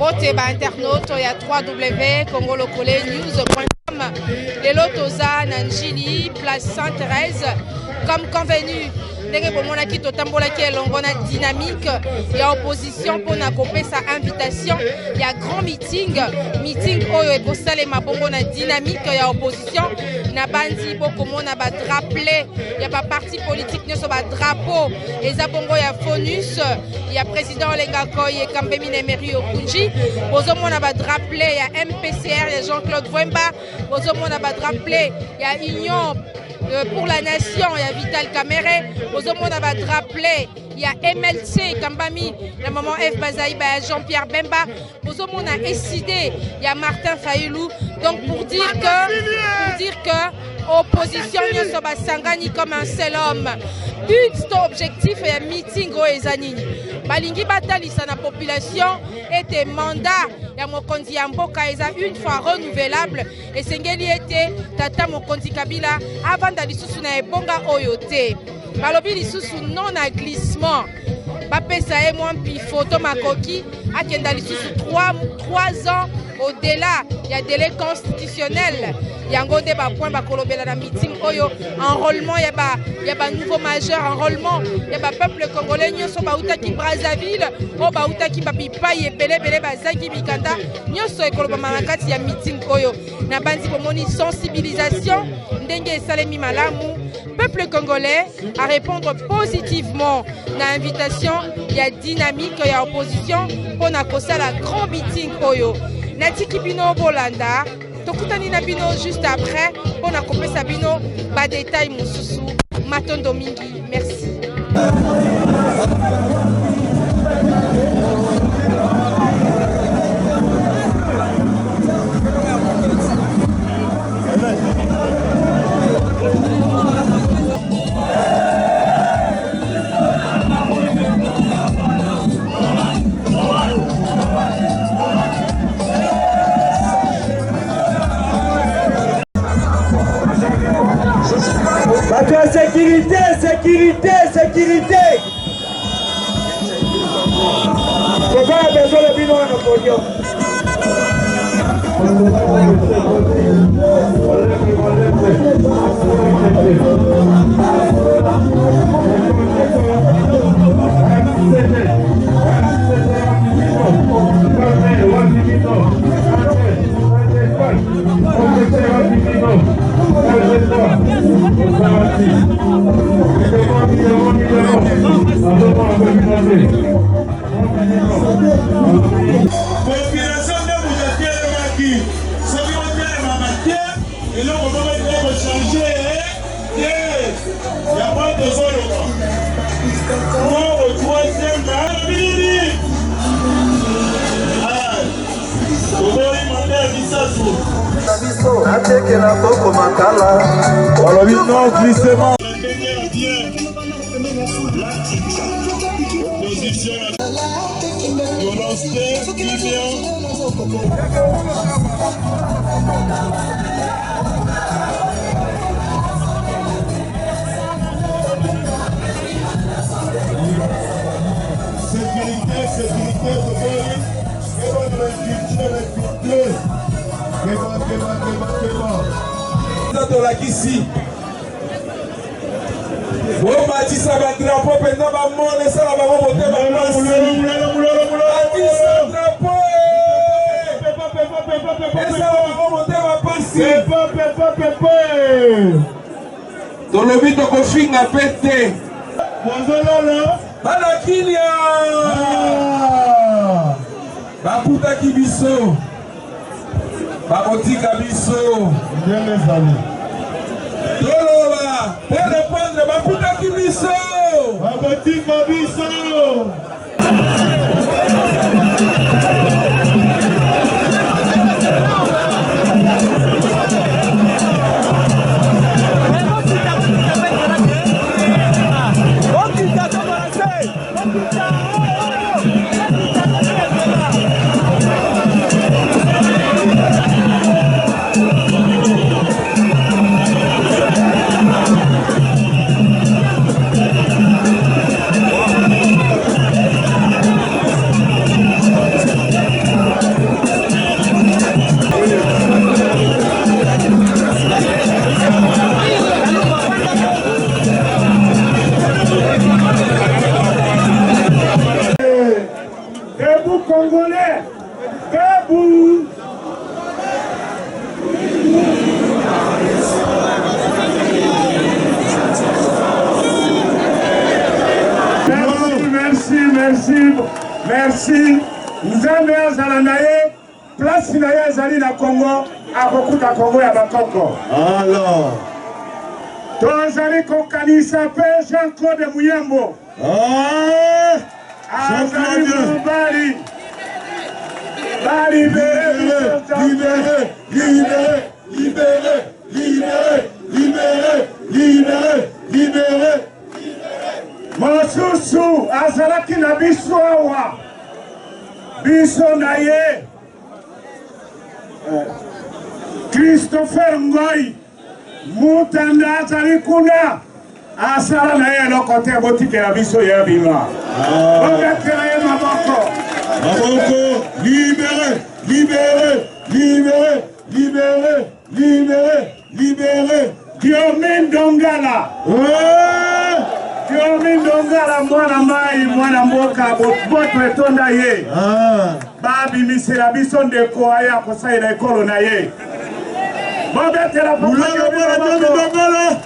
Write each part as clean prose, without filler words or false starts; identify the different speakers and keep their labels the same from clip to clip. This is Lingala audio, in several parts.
Speaker 1: Mbote ba internautes ya www.congolokolenews.com. Lelo toza na Njili, place Sainte-Thérèse, comme convenu. Ndenge bomonaki totambolaki elongo na dynamique ya opposition mpona kopesa invitation ya grand meeting, meeting oyo ekosalema bongo na dynamique ya opposition. Na bandi bokomona ba drapeau ya ba parti politique nyonso, ba drapeau eza bongo ya Fonus ya président Olenga Koy ekambemi na Emery Okunji. Bozomona ba drapeau ya MPCR ya Jean-Claude Vwemba, bozomona ba drapeau ya Union pour la Nation ya Vital Kamerhe, bozomona ba drapeau ya MLC ekambami na maman F Bazaiba ya Jean-Pierre Bemba, bozomona ECD ya Martin Fayulu. Donc pour dire que opposition nyonso basangani comme un seul homme. But to objectif ya meeting oyo eza nini? Balingi batalisa na population ete mandat ya mokonzi ya mboka eza une fois renouvelable. Esengeli ete tata mokonzi Kabila avanda lisusu na ebonga oyo te. Balobi lisusu non na glissement, bapesa ye mwa mpifo to makoki akenda lisusu 3 ans au-delà ya délai constitutionnel. Yango nde bapoint bakolobela na meeting oyo: enrôlement ya banouveau majeur, enrôlement ya bapeuple congolais nyonso bautaki Brazzaville, oyo bautaki babipai ebelebele, bazangi mikanda. Nyonso ekolobama na kati ya meeting oyo. Na bandi bomoni sensibilisation ndenge esalemi malamu. Peuple congolais à répondre positivement na invitation ya dynamique ya opposition mpona kosala grand meeting oyo. Natiki bino bolanda, tokutani na bino juste après mpona kopesa bino badetail mosusu. Matondo mingi, merci.
Speaker 2: Bato ya sécurité, sécurité, sécurité, toza na besoin na bino wana podium.
Speaker 3: Population nde moto atelemaki. Soki botelemaka te, eloko moko ekochange te. Yango tozoloba non au troisième bilili. Toboyi mandat ya misato.
Speaker 2: Natekela koko makala.
Speaker 3: Balobi non glissement. Ndenge ya bien, opposition, violence te, kimia. Sécurité, sécurité, toboyi ebona bainfiltre, bainfiltre. Keba, keba, keba, keba.
Speaker 2: Eza tolakisi bomatisa badrapeau mpenza, bamona esala bango motema. Matisa drapeau, esala bango motema pasi. Tolobi tokofinga mpe te.
Speaker 3: Bozolala.
Speaker 2: Bana kilia bakutaki biso, bakotika biso.
Speaker 3: Ndenge ezali.
Speaker 2: Toloba po répondre, bakutaki biso.
Speaker 3: Bakotika biso.
Speaker 4: Merci. Nzambe azala na ye, place na ye ezali na Congo, akokuta Congo ya bakoko.
Speaker 3: Alors.
Speaker 4: Tozali kokanisa mpe Jean-Claude Muyambo.
Speaker 3: Ah!
Speaker 4: Azali mobali. Balibere,
Speaker 3: libere, libere, libere, libere, libere, libere, libere.
Speaker 4: Mosusu azalaki na biso awa, biso na ye Christopher Ngoi Mutanda azali kuna, asala na ye eloko te, botikela biso ye abima. Bobetela ye maboko.
Speaker 3: Maboko, libere, libere, libere, libere, libere, libere.
Speaker 4: Diomi Ndongala. Diomi Ndongala mwana mai mwana mboka boboto etonda ye. Babimisela biso ndeko aya kosalela ekolo na ye. Bobetela papa
Speaker 3: Mulolo
Speaker 4: Diomi
Speaker 3: mwana Diomi
Speaker 4: maboko.
Speaker 3: Ndongala.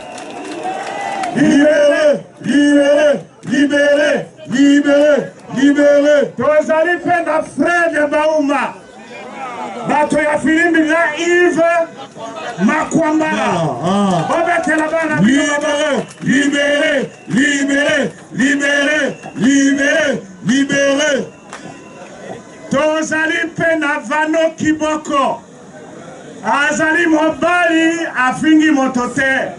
Speaker 3: Libere, libere, libere, libere, libere.
Speaker 4: Tozali mpe na Fred Bauma. Bato ya filimbi na Yves Makwambala. Bobetela bana bino maboko.
Speaker 3: Libere, libere, libere, libere, libere.
Speaker 4: Tozali mpe na Vano Kiboko. Azali mobali afingi moto te.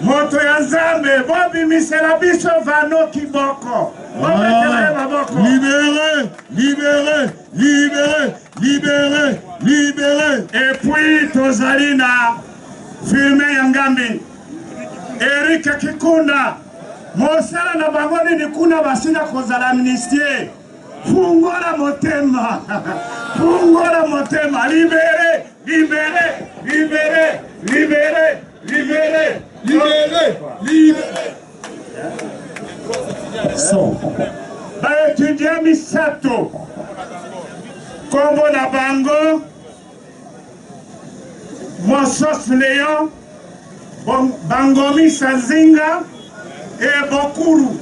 Speaker 4: Moto ya Nzambe, bobimisela biso Vano Kiboko. Bobetela ye maboko.
Speaker 3: Libere, libere, libere, libere, libere.
Speaker 4: Et puis tozali na filme ya Ngambi Eric Kikunda, mosala na bango nini kuna basila kozala amnistie. Fungola motema, fungola motema, libere, libere, libere, libere, libere,
Speaker 3: libere, libere.
Speaker 4: So, ba étudiant misato kombo na bango Mosos Leon, Bangomi Sazinga e Bokuru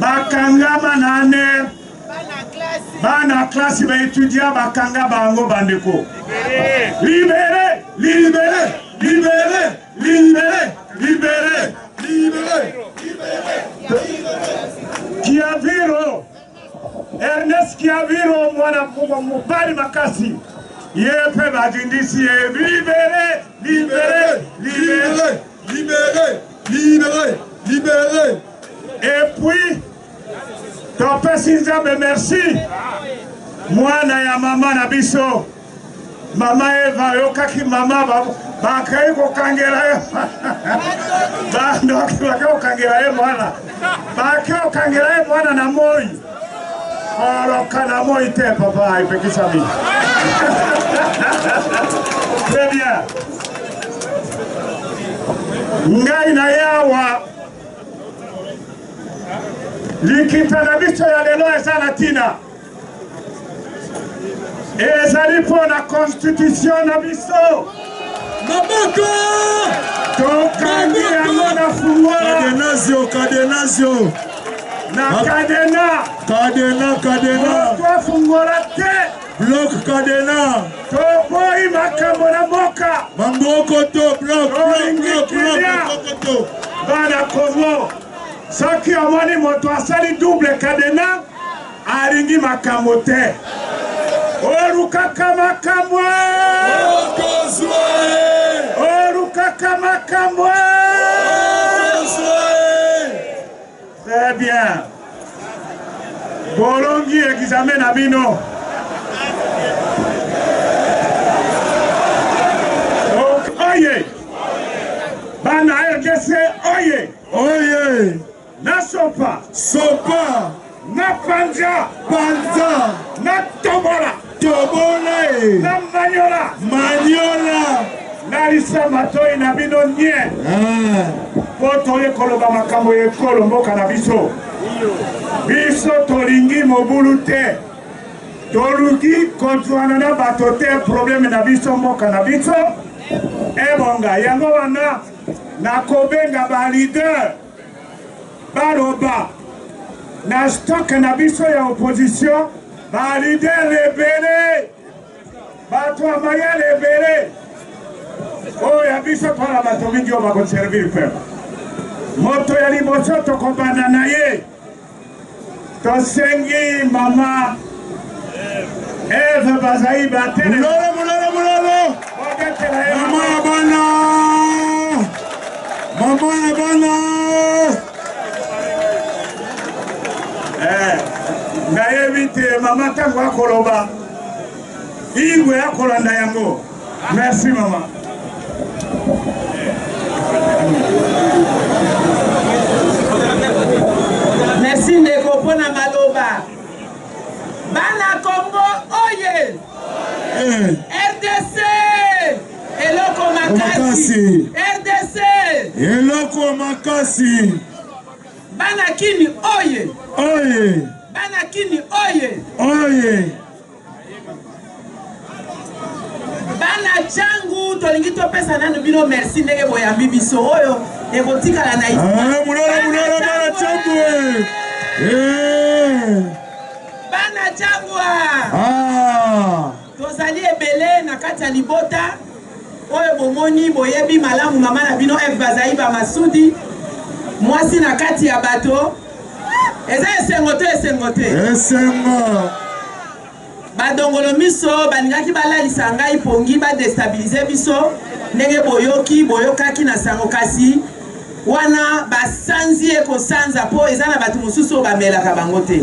Speaker 4: bakangama na ane bana classe ba étudiant bakanga bango bandeko. Libere,
Speaker 3: libere, libere, libere, libere, libere.
Speaker 4: Kiaviro, Ernest Kiaviro mwana mobali makasi ye mpe badindisi ye. Libere, libere, libere,
Speaker 3: libere, libere, libere.
Speaker 4: Et puis topesi Nzambe merci, mwana ya mama na biso mama Eva ayokaki mama bakei kokangela ye bandoki, bakei kokangela ye mwana, bakei kokangela ye mwana na moi. Oloka na moi te papa, epekisami. Très bien. Ngai na yawa likita na biso ya lelo eza na ntina, ezali mpo na constitution na biso.
Speaker 3: Maboko!
Speaker 4: Tokangi yango na fungola.
Speaker 3: Cadenazio, cadenazio.
Speaker 4: Na cadena.
Speaker 3: Cadena, cadena.
Speaker 4: Moto afungola te.
Speaker 3: Bloc cadena.
Speaker 4: Toboyi makambo na mboka.
Speaker 3: Mamboko to bloc, bloc,
Speaker 4: Tolingi
Speaker 3: bloc, bloc,
Speaker 4: kimia.
Speaker 3: mamboko to.
Speaker 4: Bana Congo, soki omoni moto asali double cadena, alingi makambo te. Olukaka makambo.
Speaker 3: Okozwa ye.
Speaker 4: Olukaka makambo.
Speaker 3: Okozwa ye.
Speaker 4: Très bien. Bolongi examen na bino. Oye. Bana RDC oye.
Speaker 3: Oye.
Speaker 4: Na sopa.
Speaker 3: Sopa.
Speaker 4: Na panza.
Speaker 3: Panza.
Speaker 4: Na tobola.
Speaker 3: Tobola e.
Speaker 4: Na manyola.
Speaker 3: Manyola.
Speaker 4: Nalisa matoi na bino nye. Po toye koloba makambo ya ekolo mboka na biso. Biso tolingi mobulu te. Toluki kozwana na bato te, problème na biso mboka na biso ebonga. Yango wana nakobenga ba leader baloba na stock na biso ya opposition. Ba leader ebele, bato ya mayele ebele, oyo ya biso toala bato mingi oyo bakoservir peuple. Moto ya liboso tokobanda na ye, tosengi mama Eve Bazaiba
Speaker 3: telema. Mulolo, mulolo, mulolo.
Speaker 4: Bobetela ye
Speaker 3: Mama ya bana. Mama ya bana.
Speaker 4: Eh, nayebi te mama ntango akoloba igwe akolanda yango. Merci mama.
Speaker 5: Merci ndeko mpo na maloba. Bana Congo oye!
Speaker 3: Eh.
Speaker 5: RDC eloko makasi.
Speaker 3: Makasi.
Speaker 5: RDC
Speaker 3: Eloko makasi.
Speaker 5: Bana Kini oye!
Speaker 3: Oye.
Speaker 5: Bana Kini oye!
Speaker 3: Oye.
Speaker 5: Bana Tshangu tolingi topesa nanu bino merci ndenge boyambi biso oyo ekotikala na
Speaker 3: Ah, mulolo, mulolo, bana Tshangu. Eh.
Speaker 5: Bana Tshangu.
Speaker 3: Ah.
Speaker 5: Tozali ebele na kati ya libota oyo bomoni boyebi malamu mama na bino Eve Bazaiba Masudi, mwasi na kati ya bato. Eza esengo to esengo te?
Speaker 3: Esengo.
Speaker 5: Badongolo miso balingaki balalisa ngai pongi, badestabilize biso ndenge boyoki boyokaki na sango, kasi wana basanzi ye kosanza mpo eza na bato mosusu oyo bamelaka bango te.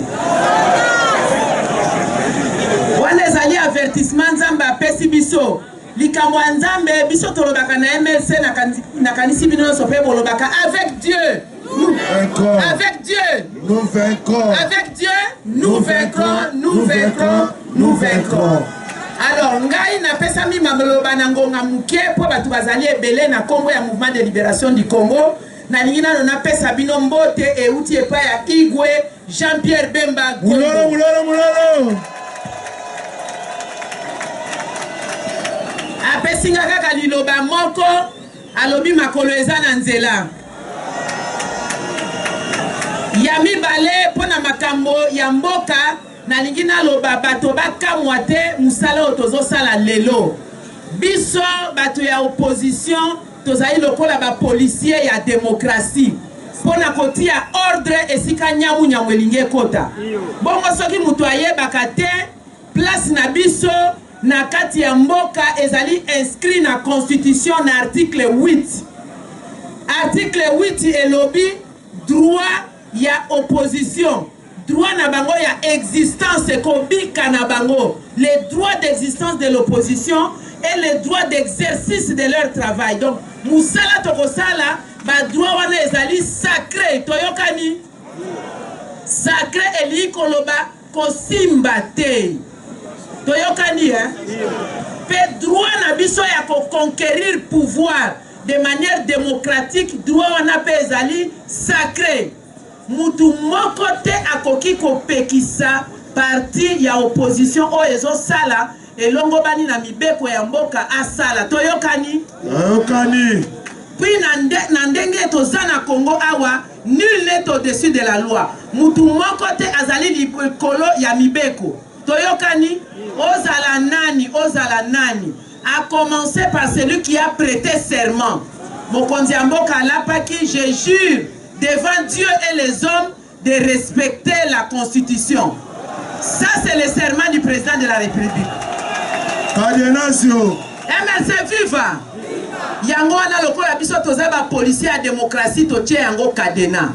Speaker 5: Wana ezali avertissement Nzambe apesi biso. Likambo ya Nzambe biso tolobaka na MLC, nakanisi bino nyonso mpe bolobaka avec Dieu.
Speaker 3: Nous vaincrons.
Speaker 5: Avec Dieu.
Speaker 3: Nous vaincrons.
Speaker 5: Avec Dieu, nous vaincrons, nous vaincrons, nous vaincrons. Alors, ngai napesami maloba na ngonga moke mpo bato bazali ebele na kombo ya Mouvement de Libération du Congo. Nalingi nano napesa bino mbote euti epai ya Igwe Jean-Pierre Bemba Gombo.
Speaker 3: Mulolo, mulolo, mulolo.
Speaker 5: Apesi nga kaka liloba moko, alobi makolo eza na nzela. Ya mibale, mpo na makambo ya mboka, nalingi naloba bato bakamwa te mosala oyo tozosala lelo. Biso bato ya opposition tozali lokola ba policiers ya demokratie mpo na kotia ordre esika nyamu nyamu elingi ekota. Bongo soki moto ayebaka te place na biso na kati ya mboka ezali inscrit na constitution na article 8. Article 8 elobi droit ya opposition, droit na bango ya existence, kobika na bango, les droits d'existence de l'opposition et les droits d'exercice de leur travail. Donc musala tokosala ba droit wana ezali sacré, toyokani? Sacré elingi koloba kosimba te, toyokani hein? Pe droit na biso ya ko conquérir pouvoir de manière démocratique, droit wana pe ezali sacré. Mutu moko te akoki kopekisa parti ya opposition oyo ezosala elongobani na mibeko ya mboka asala. Toyokani?
Speaker 3: Toyokani.
Speaker 5: Puis na ndenge toza na Congo awa, nul n'est au-dessus de la loi. Mutu moko te azali likolo ya mibeko. Toyokani? Ozala nani, ozala nani. A commencer par celui qui a prêté serment. Mokonzi ya mboka alapaki, je jure devant Dieu et les hommes de respecter la Constitution. Ça, c'est le serment du président de la République.
Speaker 3: Cadenazio.
Speaker 5: MLC viva. Yango wana lokola biso toza ba policiers ya démocratie, totie yango cadenas.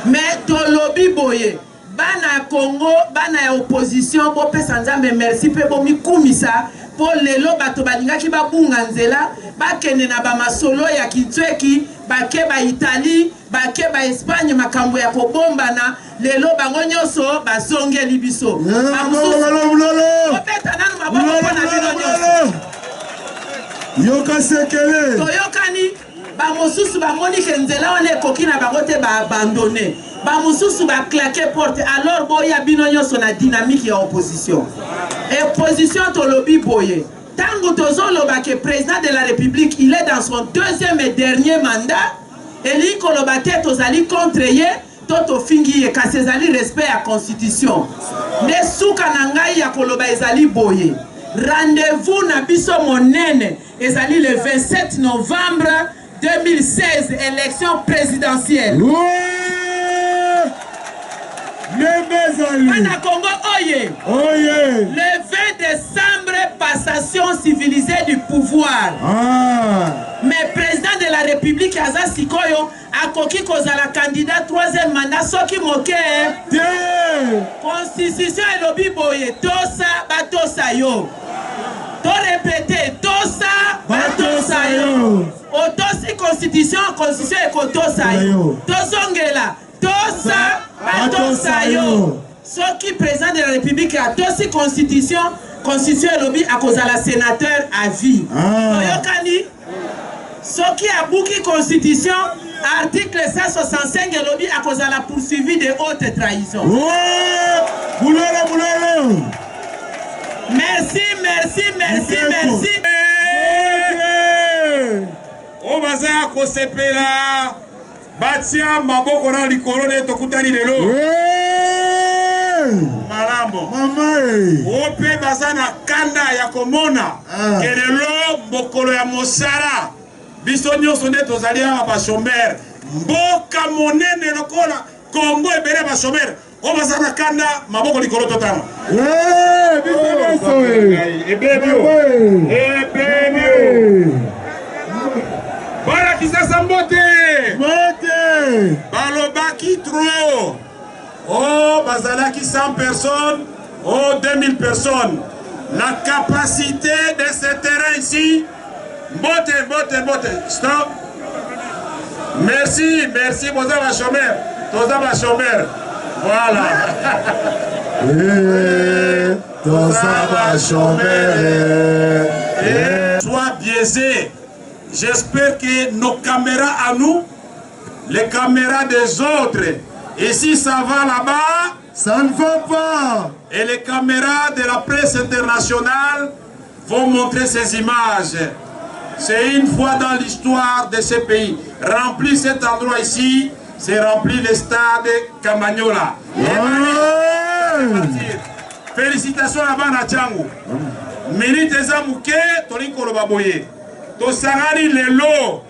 Speaker 5: Mais tolobi boye, bana ya Congo, bana ya opposition, bopesa Nzambe merci pe bomikumisa po lelo bato balingaki babunga nzela, bakende na ba masolo ya Kintsweki, bake ba Italie, bake ba Espagne, makambo ya kobombana, lelo bango nyonso bazongeli biso. Bobeta nanu maboko mpo na bino nyonso.
Speaker 3: Yoka sekele.
Speaker 5: Toyokani, ba mosusu bamoni ke nzela wana ekoki na bango te, ba abandonne, ba mosusu ba claquer porte. Alors boya bino nyonso na dynamique ya opposition. Opposition tolobi boye, tango tozoloba ke président de la République il est dans son deuxième et dernier mandat, elingi koloba te tozali contre ye. to tofingi ye, kasi ezali respect ya constitution. Nde suka na ngai ya koloba ezali boye, rendez-vous na biso monene ezali le 27 novembre 2016, élection présidentielle.
Speaker 3: Ouais! Ndenge ezali.
Speaker 5: Bana Congo oye!
Speaker 3: Oye!
Speaker 5: Le 20 décembre, passation civilisée du pouvoir.
Speaker 3: Ah!
Speaker 5: Mais président de la République aza sikoyo akoki kozala candidat troisième mandat soki moke
Speaker 3: te.
Speaker 5: Constitution elobi boye, tosa batosa yo. To répéter, tosa batosa yo. Otosi constitution, constitution ekotosa yo. Tozongela, tosa batosa yo. Soki président de la République atosi constitution, constitution elobi akozala sénateur à vie. Toyokani? Soki abuki constitution, article 165 elobi akozala poursuivi de haute trahison.
Speaker 3: Ouais! Boulolo, boulolo!
Speaker 5: Merci, merci, merci, merci.
Speaker 2: Oyo baza ya kosepela batia maboko na likolo nde tokutani lelo. Malambo.
Speaker 3: Mama.
Speaker 2: Oyo mpe baza na kanda ya komona ke lelo mokolo ya mosala, biso nyonso nde tozali awa bachômeurs, mboka monene lokola Congo, ebele ya bachômeurs. Oyo baza na kanda, maboko likolo, totanga.
Speaker 3: Biso nyonso.
Speaker 2: Ebebi, ebebi. Bana Kisasa, mbote.
Speaker 3: Mbote.
Speaker 2: Balobaki trop, oh, bazalaki 100 personnes, oh, 2000 personnes. La capacité de ce terrain ici. Mbote, mbote, mbote. Stop, merci, merci. Boza bachômeurs, toza bachômeurs, voilà.
Speaker 3: Toza bachômeurs.
Speaker 2: Soit biaisé. J'espère que nos caméras à nous, les caméras des autres, et si ça va là-bas,
Speaker 3: ça ne va pas.
Speaker 2: Et les caméras de la presse internationale vont montrer ces images. C'est une fois dans l'histoire de ce pays. Remplir cet endroit ici, c'est remplir le stade Kamanyola.
Speaker 3: Ouais.
Speaker 2: Félicitations à bana Tshangu. Minute eza moke, tolingi koloba boye. Tosangani lelo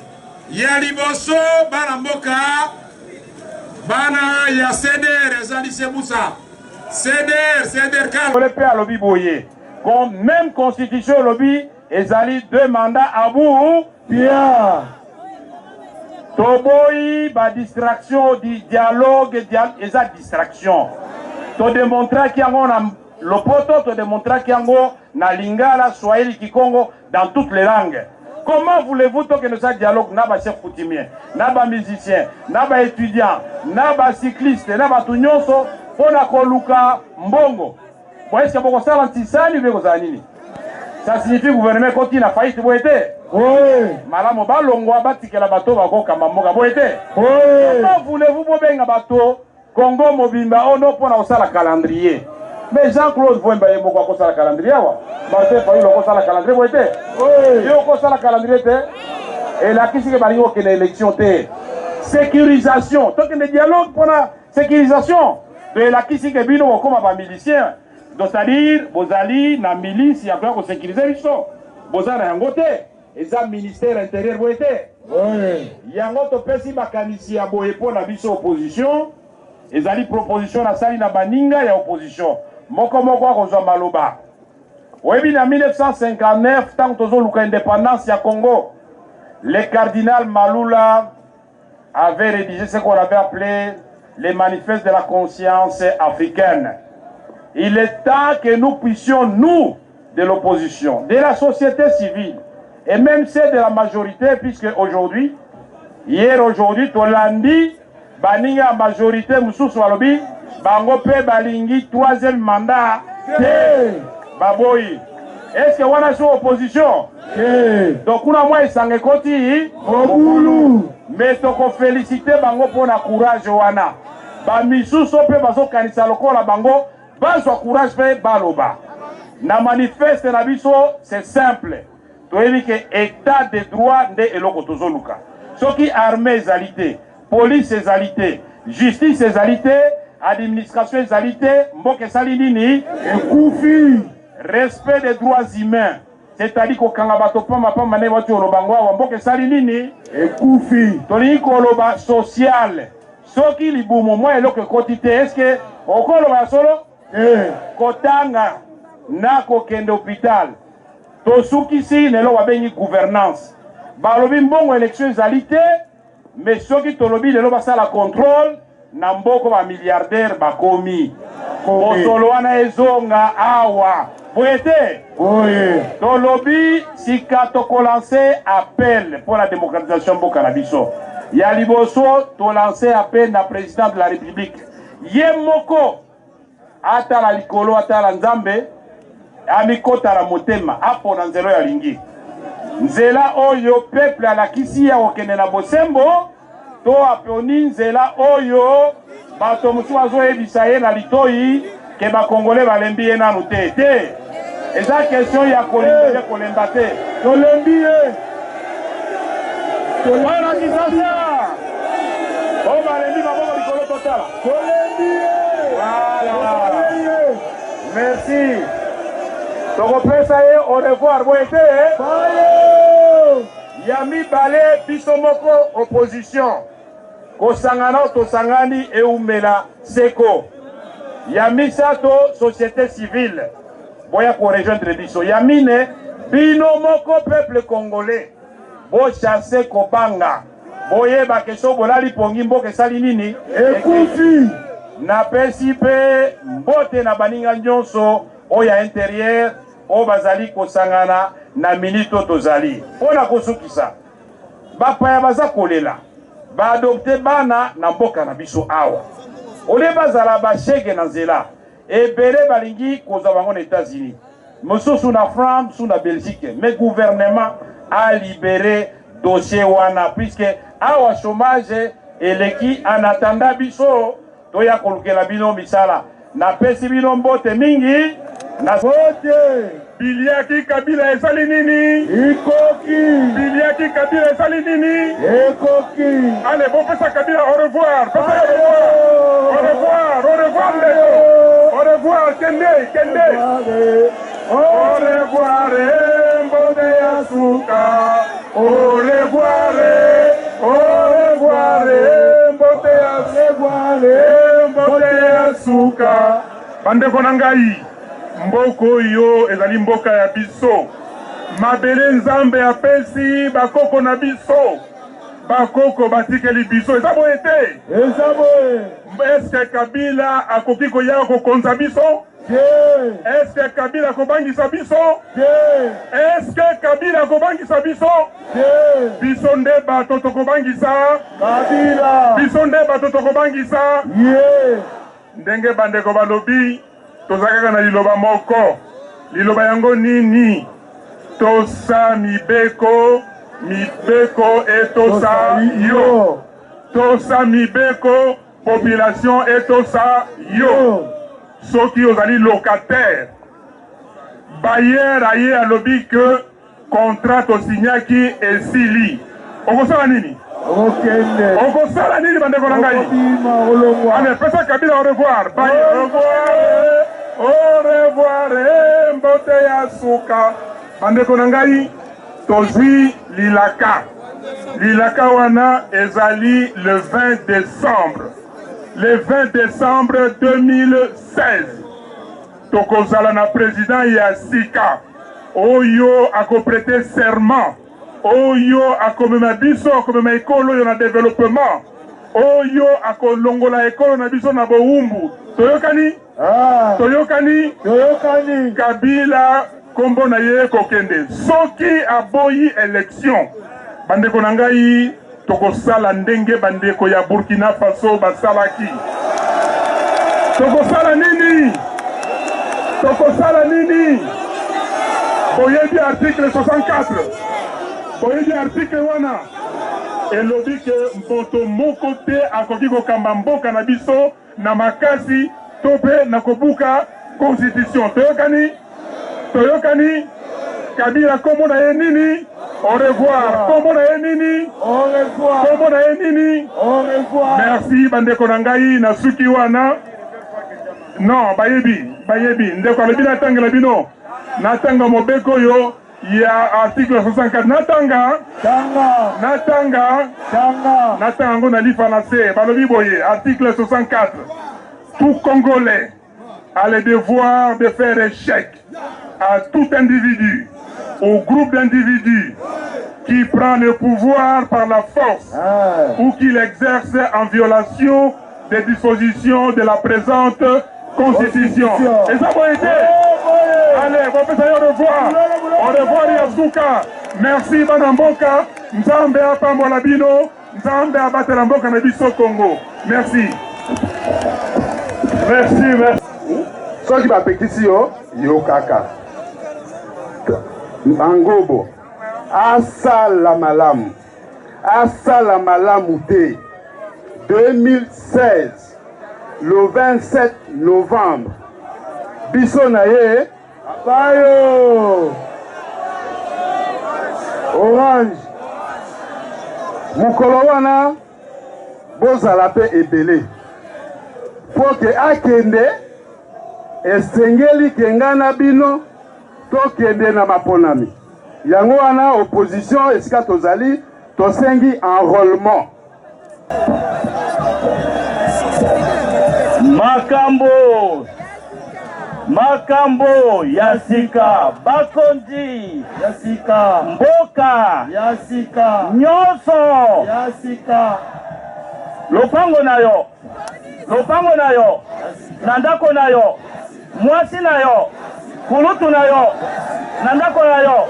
Speaker 2: ya liboso, bana mboka, bana ya CDR, ezali sebusa CDR, CDR kala mpe alobi boye, même constitution elobi ezali deux mandats abu
Speaker 3: Pia.
Speaker 2: Toboyi badistraction di dialogue dia, eza distraction. Todemontraki yango na lopoto, todemontraki yango na lingala, swahili, kikongo, dans toutes les langues. Comment voulez-vous tokende sa dialogue na bachef coutumier, na bamusicien, na baétudiant, na bacycliste, na bato nyonso mpo na koluka mbongo? Bo eske bokosala ntisani mpe kozala nini? Ça signifie gouvernement ekoti na faillite, boye te? Malamu balongwa, batikela bato bakokamba mboka, boye te? Comment voulez-vous bobenga bato Congo mobimba ono mpona kosala calendrier? Mais Jean-Claude Vwemba ye moko akosala calendrier awa, Martin Fayulu akosala calendrier, boye te? Yo okosala calendrier te, elakisi ke balingi kokende élection te. Sécurisation, tokende dialogue mpona sécurisation, to elakisi ke bino bokóma bamilicien. Donc c'est-à-dire bozali na milice ya koya kosécuriser biso, boza na yango te, eza ministère intérieur, boye te? Yango topesi makanisi ya boye mpo na biso opposition. Ezali proposition nasali na baninga ya opposition, moko moko akozwa maloba. Oyebi, na 1959, ntango tozoluka indépendance ya Congo, le cardinal Malula avait rédigé ce qu'on avait appelé les manifestes de la conscience africaine. Il est temps que nous puissions, nous, de l'opposition, de la société civile, et même ceux de la majorité, puisque aujourd'hui, hier, aujourd'hui, tolandi, baninga majorité mosusu balobi, bango pe balingi troisième mandat te, baboyi. Est-ce que wana so opposition? Donc kuna mwa esanga ekoti.
Speaker 3: Mobulu.
Speaker 2: Mais tokoféliciter bango mpona courage wana. Bamisusu mpe bazokanisa lokola bango, bazwa courage mpe baloba. Na manifeste na biso, c'est simple, toyebi ke état de droit nde eloko tozoluka. Soki armée ezali te, police ezali te. Justice ezali te, administration ezali te, mboka esali nini?
Speaker 4: Ekufi.
Speaker 2: Respect des droits humains, c'est-à-dire kokanga bato pamba pamba ndenge bauti koloba ngo awa, mboka esali nini?
Speaker 4: Ekufi.
Speaker 2: Tolingi koloba social, soki libumu mwa eloko ekoti te, est-ce que okoloba ya solo?
Speaker 4: Te.
Speaker 2: Kotanga na kokende hopital, tosukisi na eloko babengi gouvernance. Balobi mbongo election ezali te, mais soki tolobi lelo basala contrôle na mboko, ba milliardaire bakomi mosolo wana ezonga awa, boye te?
Speaker 4: Boye.
Speaker 2: Tolobi sika tokolancer appel mpo na démocratisation mboka na biso. Ya liboso, tolancer appel na président de la République ye moko, atala likolo, atala Nzambe, amikota na motema, apona nzela oyo alingi, nzela oyo peuple alakisi ya kokende na bosembo, to aponi nzela oyo bato mosusu bazoyebisa ye na litoi ke bakongole balembi ye nanu te. Te, eza question ya kolinga te, kolemba te.
Speaker 4: Tolembi ye.
Speaker 2: Wana Kinshasa oyo balembi, maboko likolo, totala.
Speaker 4: Tolembi ye.
Speaker 2: Voilà, merci. Tokopesa ye au revoir, boye te?
Speaker 4: Bayo.
Speaker 2: Ya mibale, biso moko opposition kosangana oyo tosangani eumela seko. Ya misato, société civile boya korejoindre biso. Ya mine, bino moko peuple congolais bochasser kobanga, boyeba ke so bolali pongi, mboka esali nini?
Speaker 4: Ekufi.
Speaker 2: Napesi mpe mbote na baninga nyonso oyo ya intérieur oyo bazali kosangana na minute oyo tozali. Mpo na kosukisa, bapaya baza kolela baadopter bana na mboka na biso awa, olie bazala bashege na nzela. Ebele balingi kozwa bango na États-Unis, mosusu na France, mosusu na Belgique, mais gouvernement a libéré dossier wana, puisque awa chômage eleki. En attendant biso toya kolukela bino misala, napesi bino mbote mingi na
Speaker 4: Mbote.
Speaker 6: Biliaki Kabila esali nini?
Speaker 4: Ikoki.
Speaker 6: Biliaki Kabila esali nini?
Speaker 4: Ekoki.
Speaker 6: Allez, bopesa Kabila au revoir. Pesa au revoir. Au revoir, au revoir ndeko. Au revoir, kende, kende. Au revoir, mbote ya suka. Au revoir, au revoir, mbote ya
Speaker 4: revoir,
Speaker 6: mbote ya suka. Bandeko na ngai, mboka oyo ezali mboka ya biso, mabele Nzambe apesi bakoko na biso, bakoko batikeli biso. Eza boye te?
Speaker 4: Eza boye.
Speaker 6: Eske Kabila akoki koya kokonza biso?
Speaker 4: Te.
Speaker 6: Eske Kabila akobangisa biso?
Speaker 4: Te.
Speaker 6: Eske Kabila akobangisa biso?
Speaker 4: Te.
Speaker 6: Biso nde bato tokobangisa
Speaker 4: Kabila.
Speaker 6: Biso nde bato tokobangisa
Speaker 4: ye.
Speaker 6: Ndenge bandeko balobi, toza kaka na liloba moko. Liloba yango nini? Tosa mibeko, mibeko etosa yo. Tosa mibeko, population etosa yo. Soki ozali locataire, bailleur aye alobi ke contrat tosignaki esili, okosala nini?
Speaker 4: Okende.
Speaker 6: Okosala nini, bandeko na ngai?
Speaker 4: Okobima, olongwa.
Speaker 6: Allez, pesa Kabila au revoir. Bye. Au revoir. Au revoir. Mbote ya suka. Bandeko na ngai, tozwi lilaka. Lilaka wana ezali le 20 décembre. Le 20 décembre 2016. Tokozala na président ya sika oyo akoprêter serment, oyo akomema biso, akomema ekolo oyo na développement, oyo akolongola ekolo na biso na bowumbu. Toyokani?
Speaker 4: Ah.
Speaker 6: Toyokani?
Speaker 4: Toyokani.
Speaker 6: Kabila, nkombo na ye kokende. Soki aboyi élection, bandeko na ngai, tokosala ndenge bandeko ya Burkina Faso basalaki. Tokosala nini? Tokosala nini? Boyebi article 64, boyebi article wana elobi ke moto moko te akoki kokamba mboka na biso na makasi to mpe na kobuka constitution. Toyokani? Toyokani? Kabila, kombo na ye nini? Au revoir. Kombo na ye nini?
Speaker 3: Au revoir.
Speaker 6: Kombo na ye nini?
Speaker 3: Au revoir.
Speaker 6: Merci bandeko na ngai na suki wana. Non, bayebi, bayebi. Ndeko alobi natangela bino. Natanga mobeko oyo ya article 64. Natanga.
Speaker 3: Tanga.
Speaker 6: Natanga.
Speaker 3: Tanga.
Speaker 6: Natanga yango na lifalanse. Balobi boye, article 64. Tout Congolais a le devoir de faire échec à tout individu ou groupe d'individus qui prend le pouvoir par la force ah. ou qui l'exerce en violation des dispositions de la présente Constitution. Et ça va aider. Allez, bon, au revoir. Au revoir, Yasuka. Merci, Banamboka. Nzambe apambola bino. Nzambe abatela mboka na biso Congo. Merci.
Speaker 3: Merci, merci. Soki bapekisi yo, yo kaka. Mangobo asala malamu, asala malamu te. 2016 le 27 novembre biso na ye Bayo Orange mokolo wana bozala mpe ebele mpo ke akende esengeli ke ngai na bino tokende na maponami yango wana opposition esika tozali tosengi enrôlement
Speaker 2: Makambo makambo ya sika bakonzi
Speaker 3: ya sika
Speaker 2: mboka
Speaker 3: ya sika
Speaker 2: nyonso
Speaker 3: ya sika
Speaker 2: lopango na yo lopango na yo na ndako na yo mwasi na yo kulutu na yo na ndako na yo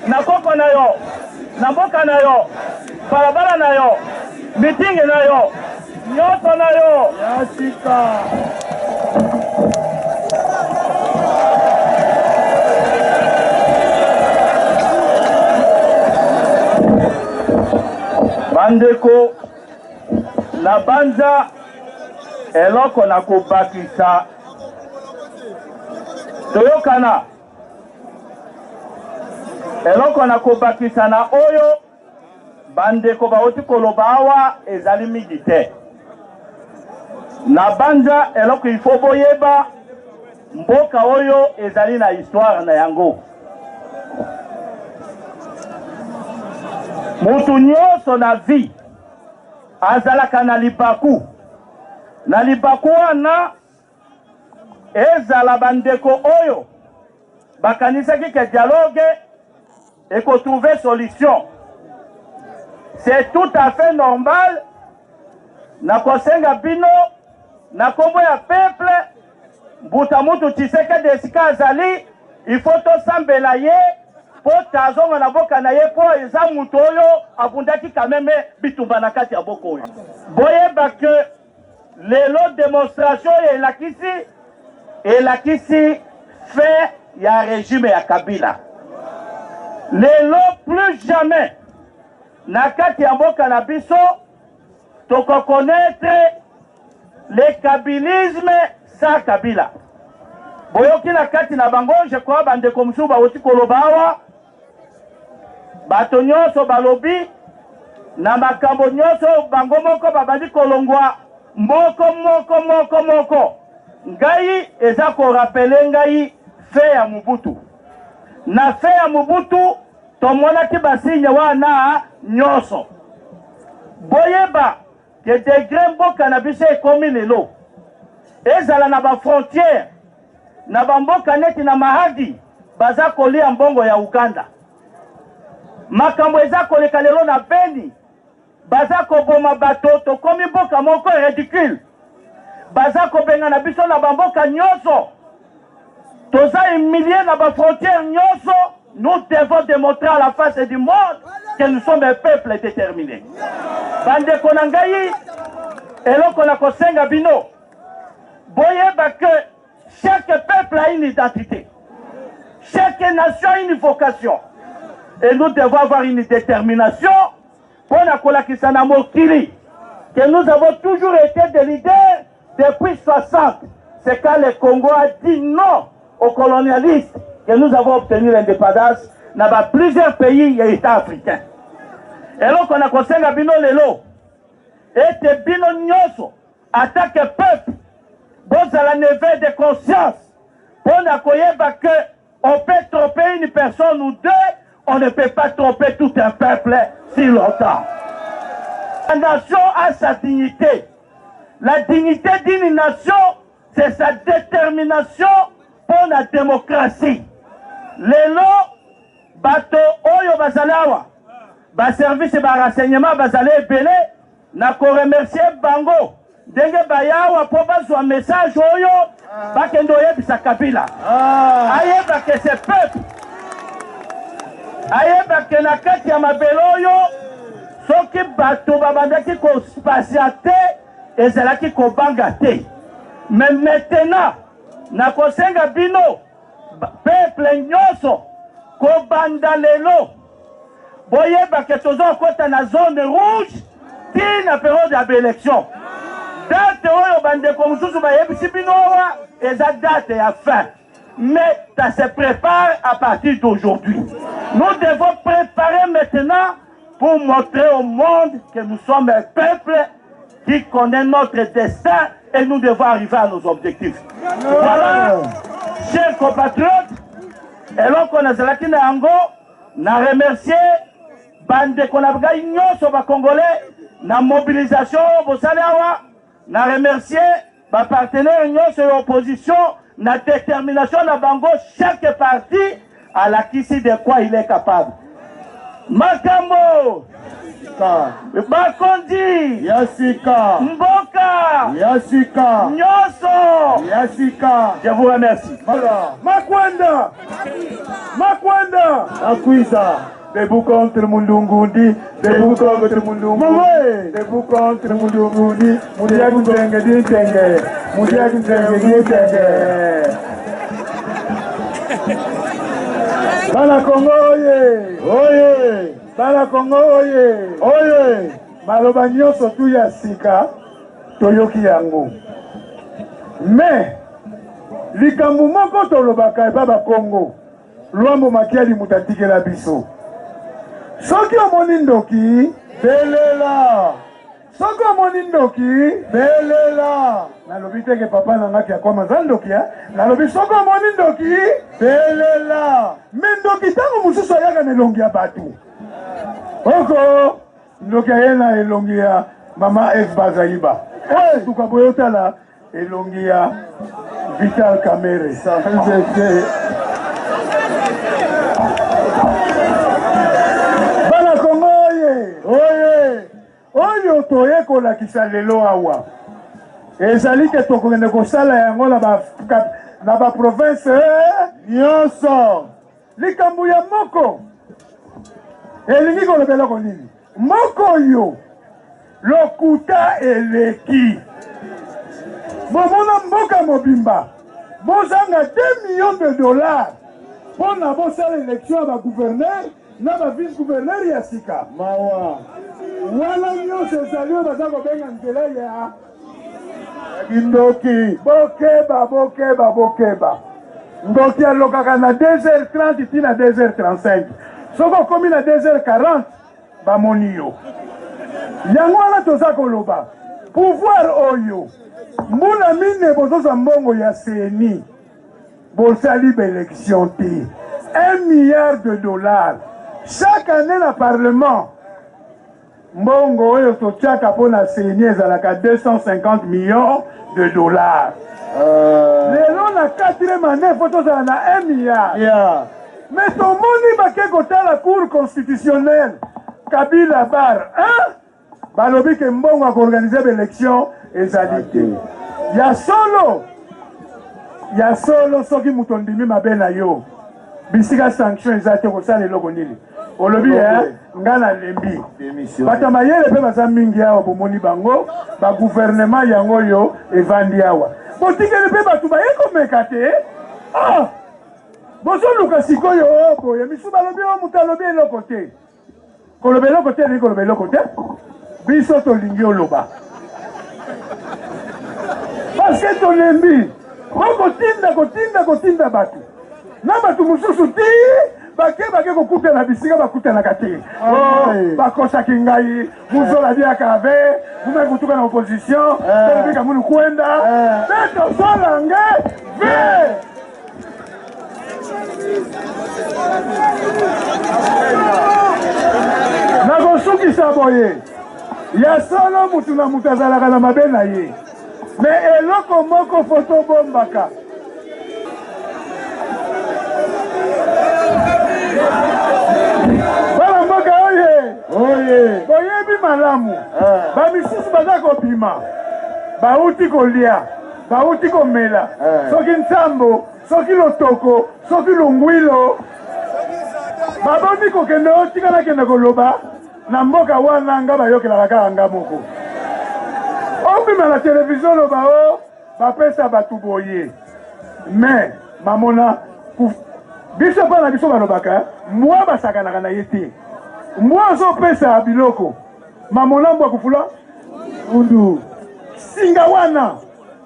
Speaker 2: na koko na yo na mboka na yo balabala na yo mitingi na yo nyonso na yo
Speaker 3: ya sika.
Speaker 2: Bandeko na banza eloko na kobakisa toyokana eloko na kobakisa na oyo bandeko bauti koloba awa ezali mingi te. Na banza eloko ifo boyeba, mboka oyo ezali na histoire na yango. Mutu nyonso na vie azalaka na libaku. Na libaku wana ezala bandeko oyo bakanisaki ke dialogue ekotrouve solution. C'est tout à fait normal na kosenga bino na kombo ya peuple Mbuta Mutu Tshisekedi esika azali il faut tosambela ye po tazonga na boka na ye po eza mutu oyo abundaki quand meme bitumba na kati ya boka oyo. Boyeba que lelo demonstration oyo elakisi elakisi fin ya regime ya Kabila. Lelo plus jamais na kati ya mboka na biso toko connaitre le kabilisme sans Kabila. Boyoki na kati na bango, je crois bandeko mosusu bawuti koloba awa, bato nyonso balobi na makambo nyonso bango moko babandi kolongwa moko moko moko moko. Ngai eza korapele ngai fe ya Mobutu. Na fe ya Mobutu tomonaki basigne wana nyonso. Boyeba ke degre mboka na biso ekomi lelo, ezala na ba frontières na ba mboka neti na Mahagi baza kolia mbongo ya Uganda. Makambo eza koleka lelo na Beni, baza koboma bato, tokomi mboka moko ridicule. Baza kobengana biso na ba mboka nyonso, toza humilie na ba frontières nyonso. Nous devons demontrer à la face du monde que nous sommes un peuple déterminé. Bandeko na ngai, eloko na kosenga bino, boyeba que chaque peuple a une identité, chaque nation a une vocation, et nous devons avoir une détermination mpo na kolakisa na mokili que nous avons toujours été des leaders depuis 60. C'est quand le Congo a dit non aux colonialistes que nous avons obtenu l'indépendance. na ba plusieurs pays ya Etat africain. Eloko na kosenga bino lelo ete bino nyonso en tant que peuple bozala na éveil de conscience mpo na koyeba que on peut tromper une personne ou deux, on ne peut pas tromper tout un peuple si longtemps. La nation a sa dignité. La dignité d'une nation, c'est sa détermination pour la démocratie. Lelo, bato oyo bazali awa, ba service ba renseignement bazali ebele, na ko remercier bango ndenge baya awa mpo bazwa message oyo bakende oyebisa Kabila ayeba ke ce peuple ayeba ke na kati ya mabele oyo soki bato babandaki kopatiente ezalaki kobanga te, mais maintenant nakosenga bino peuple nyonso kobanda lelo boyeba ke tozo kota na zone rouge ti na periode ya baelection. Date oyo bandeko mosusu bayebisi bino awa eza date ya fin, mais ça se prépare à partir d'aujourd'hui. Nous devons préparer maintenant pour montrer au monde que nous sommes un peuple qui connaît notre destin et nous devons arriver à nos objectifs. Voilà, chers compatriotes, eloko nazalaki na yango na remercier bandeko na ngai nyonso ba congolais na mobilisation oyo bosali awa, na remercier ba partenaires nyonso ya opposition na détermination na bango, chaque parti alakisi de quoi il est capable. Makambo bakonzi
Speaker 3: ya sika,
Speaker 2: mboka
Speaker 3: ya sika,
Speaker 2: nyonso
Speaker 3: ya sika.
Speaker 2: Je vous remercie.
Speaker 4: Makwenda, Makwenda,
Speaker 3: Akwiza.
Speaker 4: Debout contre Mundungundi, debout contre Mundungundi, debout contre Mundungundi, Mundiaki Ntenge di Ntenge, Mundiaki Ntenge di Ntenge. Bana Congo oye!
Speaker 3: Oye!
Speaker 4: Bana Congo oye!
Speaker 3: Oye!
Speaker 4: Maloba nyonso tu ya sika toyoki yango. Mais likambo moko tolobaka epa ba Congo, Luambo Makiadi moto atikela biso. Soki omoni ndoki,
Speaker 3: belela.
Speaker 4: Soki omoni ndoki,
Speaker 3: belela.
Speaker 4: Nalobi te ke papa na nga Kiakwama aza ndoki, eh? Nalobi soki omoni ndoki,
Speaker 3: belela.
Speaker 4: Me ndoki ntango mosusu ayaka na elongi ya bato. Oko ndoki aye na elongi ya mama Eve Bazaiba. Oyo tuka boye otala elongi ya Vital Kamerhe. Bana Kongo oye!
Speaker 3: Oye!
Speaker 4: Oyo toye kolakisa lelo awa ezali ke tokokende kosala yango na ba na ba province
Speaker 3: nyonso.
Speaker 4: Likambo ya moko elingi koloba eloko nini? Moko oyo lokuta eleki. Bomona mboka mobimba bozanga 2 millions de dollars mpo na bosala election ya ba gouverneur na ba vice gouverneur ya sika.
Speaker 3: Mawa.
Speaker 4: Wana nyonso ezali oyo baza kobenga nzela ya
Speaker 3: kindoki.
Speaker 4: Bokeba, bokeba, bokeba. Ndoki alokaka na 2h30 ti na 2h35. Soki okomi na 2h40 bamoni yo. Yango wana toza koloba pouvoir oyo mbula mine bozozwa mbongo ya CENI, bosali baelection te, 1 milliard de dollars chaque année na parlement. Mbongo oyo totiaka mpo na CENI ezalaka 250 millions de dollars. Lelo na 4e année faut tozala na 1 milliard. Mais tomoni bake kotala cour constitutionnelle Kabila bar 1 balobi ke mbongo ya koorganize baelection ezali te. Ya solo, ya solo, soki moto ondimi mabe na yo, bisika sanction eza te, kosala eloko nini? Olobi nga nalembi. Bato ya mayele mpe baza mingi awa, bomoni bango ba gouvernement yango oyo evandi awa, botikeli mpe bato baye komeka te. Ah! Bozoluka sikoyo oyo boye, misu balobi oyo moto alobi eloko te. Koloba eloko te elingi koloba eloko te. Biso tolingi oloba parce que tolembi bokotinda kotinda kotinda bato na bato mosusu ti. Bake bake kokutana bisika bakutanaka te. Oh, bakosaki ngai muzola diaka ve mumai kutuka na opposition telebika munu kwenda pe tozola nge ve. Nakosukisa boye, ya solo mutu na mutu azalaka na mabe na ye, me eloko moko fo tobombaka. Bana mboka oye, oye, boyebi malamu bamisusu baza kobima, bauti kolia, bauti komela, soki nsambo, soki lotoko, soki longwilo, baboni kokende oyo tika nakende koloba na mboka wana, nga bayokelaka kaka nga moko. Obima na televizio oloba o bapesa bato boye, me mamona biso mpa na biso balobaka mbwa basakanaka na ye te. Mbwa azopesa biloko, mamona mbwa kufula undu singa wana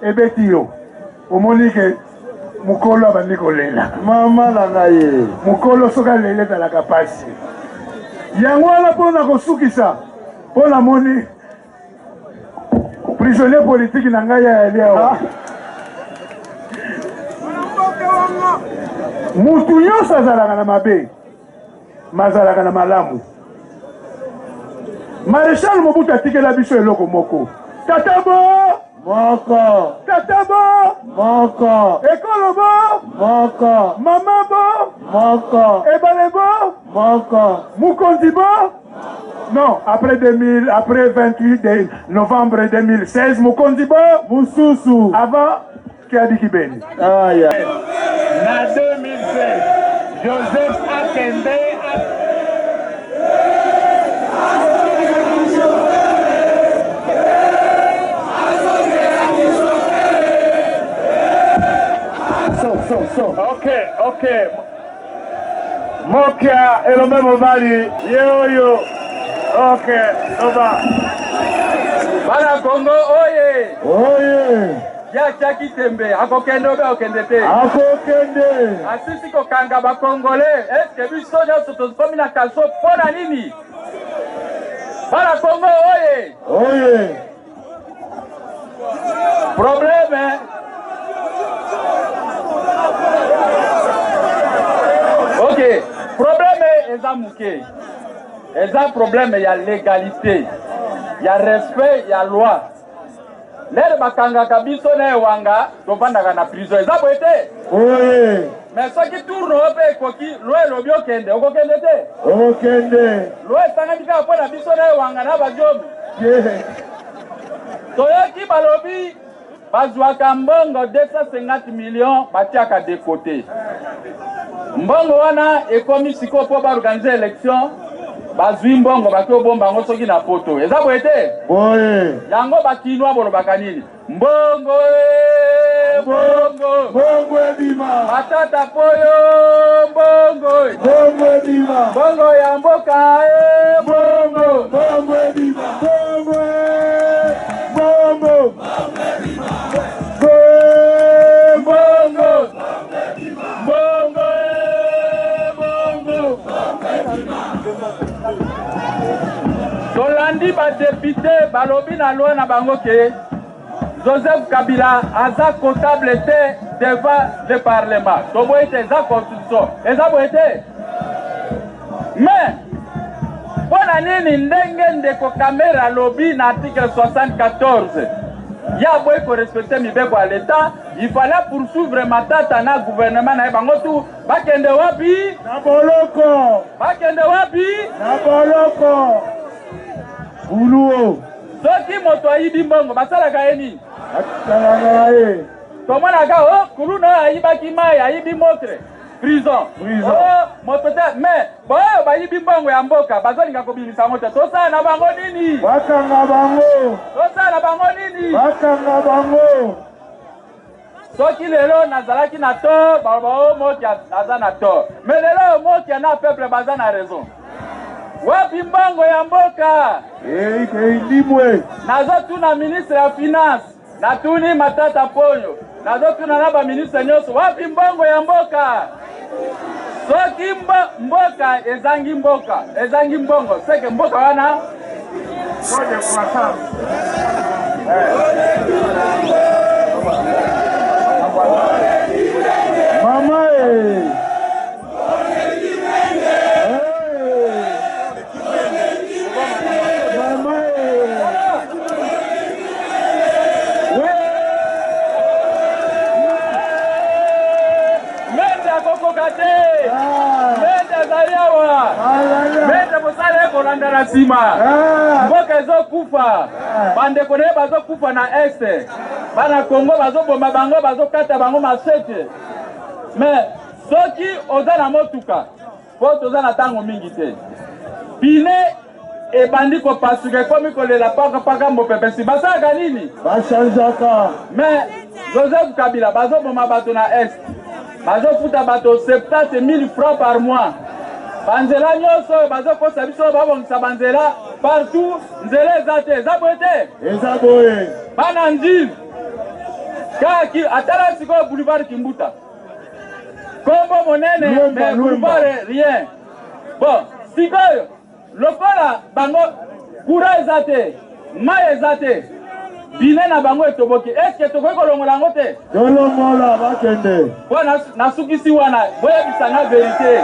Speaker 4: ebeti yo, omoni ke mokolo abandi kolela.
Speaker 3: Mama na ngai,
Speaker 4: mokolo soki aleli ezalaka pasi. Yango wana mpo na kosukisa, mpo namoni prisonnier politique na ngai ya yali awa, mutu nyonso azalaka na mabe, mazalaka na malamu. Maréchal Mobutu atikela biso eloko moko: tata bo
Speaker 3: moko,
Speaker 4: tata bo
Speaker 3: moko,
Speaker 4: ekolo bo
Speaker 3: moko,
Speaker 4: mama bo
Speaker 3: moko,
Speaker 4: ebale bo
Speaker 3: moko,
Speaker 4: mokonzi bo. Non, après 2000, après 28 de novembre 2016, mokonzi bo
Speaker 3: mususu
Speaker 4: avant Kiadi Kibeni.
Speaker 3: Aya.
Speaker 2: Na 2016, Joseph akende.
Speaker 3: So.
Speaker 2: Ok. Mokia elombe mobali ye oyo. Ok, loba.
Speaker 7: Bana Kongo oye!
Speaker 3: Oye!
Speaker 7: Ye atiaki tembe, akokende obe akokende te?
Speaker 3: Akokende.
Speaker 7: Asisi kokanga bakongole, eske biso nyonso tokomi na kaso mpo na nini? Bana Kongo oye!
Speaker 3: Oye!
Speaker 7: Problème. Ok, problème eza moke, eza problème ya légalité, ya respect ya loi. Lere bakangaka biso na ewanga, tovandaka na prison, eza boye te?
Speaker 3: Oye!
Speaker 7: Mais soki tourne oyo mpe ekoki, loi elobi okende, okokende te?
Speaker 3: Okende.
Speaker 7: Loi esangani kaka mpo na biso na ewanga na badiomi. Toyoki balobi bazwaka mbongo 250 millions, batiaka de côté. Mbongo wana ekomi sikoyo mpo baorganize élection, bazwi mbongo baki obomba yango soki na poto. Eza boye te?
Speaker 3: Boye.
Speaker 7: Yango bakinwa bolobaka nini? Mbongo e, mbongo.
Speaker 3: Mbongo ebima.
Speaker 7: Matata poyo mbongo.
Speaker 3: Mbongo ebima.
Speaker 7: Mbongo ya mboka e, mbongo.
Speaker 3: Mbongo ebima. Mbongo e, mbongo.
Speaker 7: Mbongo. Mbongo e, mbongo. Tolandi badepute balobi na loi na bango ke Joseph Kabila aza comptable te devant le parlement. Toboyi te, eza constitution. Eza boye te? Mais mpo na nini ndenge ndeko Kamerhe alobi na article 74 ya aboyi korespecte mibeko ya l'État, il fallait poursuivre Matata na gouvernement na ye, bango tu bakende wapi?
Speaker 3: Na boloko.
Speaker 7: Bakende wapi?
Speaker 3: Na boloko. Buluo.
Speaker 7: Soki moto ayibi mbongo, basalaka ye nini?
Speaker 3: Basalaka ye.
Speaker 7: Tomonaka o kuluna oyo ayibaki mai, ayibi motre, prison.
Speaker 3: Prison.
Speaker 7: O moto te, mais baoyo bayibi mbongo ya mboka bazolinga kobimisa yango te. Tosala na bango nini?
Speaker 3: Bakanga bango.
Speaker 7: Tosala na bango nini?
Speaker 3: Bakanga bango.
Speaker 7: Soki lelo nazalaki na tort, baloba o Mokia aza na tort. Mais lelo Mokia na peuple baza na raison. Wapi mbongo ya mboka?
Speaker 3: Elimwe.
Speaker 7: Nazotuna ministre ya finance, natuni Matata Ponyo, nazotuna na ba ministre nyonso, wapi mbongo ya mboka? Soki mboka ezangi mboka, ezangi mbongo, seke mboka wana
Speaker 3: Mama eh. Mama eh.
Speaker 7: Mende akokoka te. Mende azali awa. Mende mosala ekolanda na nsima. Mboka ezokufa. Bandeko na ye bazokufa na este. Bana Kongo bazoboma bango, bazokata bango masete. Mais soki oza na motuka, po toza na ntango mingi te, pine ebandi kopasuka, ekomi kolela paka paka, mopepe si basalaka nini?
Speaker 3: Bachangeaka.
Speaker 7: Mais Joseph Kabila bazoboma bato na est, bazofuta bato 70 000 francs par mois. Banzela nyonso oyo bazokosa biso babongisa banzela partout, nzela eza te. Eza boye te?
Speaker 3: Eza boye.
Speaker 7: Bana Ndjili kaka atala sikoyo boulevard Kimbuta, kombo monene mais boulevard rien. Bon, sikoyo lokola bango courant eza te, mai eza te, bine na bango etoboki, eske tokoki kolongola yango te?
Speaker 3: Tolongola bakende.
Speaker 7: Po nasukisi wana, boyebisa nga verite.